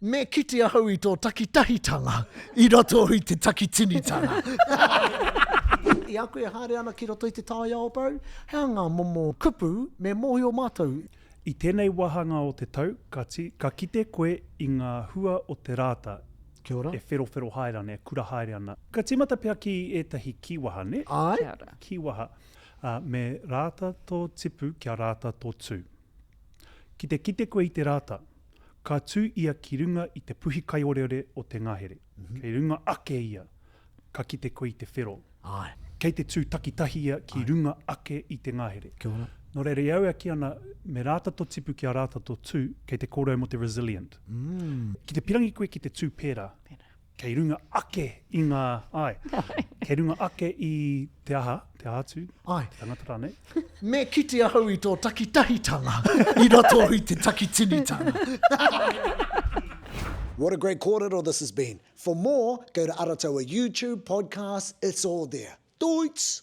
Me kite ahau i tō takitahitanga i roto i te takitinitanga. I a koe e haere ana ki roto i te taiao, bro, he aha ngā momo kupu me mōhio mātou? I tēnei wāhanga o te tau, ka, ka kite koe i ngā hua o te rāta Kia ora. e wherowhero haere ana, e kura haere ana. Ka tīmata pea ki ētahi kīwaha, nē? Āe. Kia ora. Kīwaha. Ā, me rāta tō tipu kia rāta tō tū. Ki te kite koe i te rāta, ka tū ia ki runga i te puhi kaioreore o te ngahere. Kei runga ake ia, ka kite koe i te whero. Āe. Kei te tū takitahi ia ki runga ake i te ngahere. Kia ora. Nō reira, i au e kī ana, me rāta tō tipu kia rāta tō tū, kei te kōrero mō te resilient. Ki te pirangi koe ki te tū pērā, Kei runga ake i ngā, āe, kei runga ake i te aha, te aha atu, Āe. te tangata rānei. Me kite ahau i tō takitahitanga i roto i te takitinitanga. What a great kōrero this has been. For more, go to Arataua YouTube, podcast, it's all there. Doits!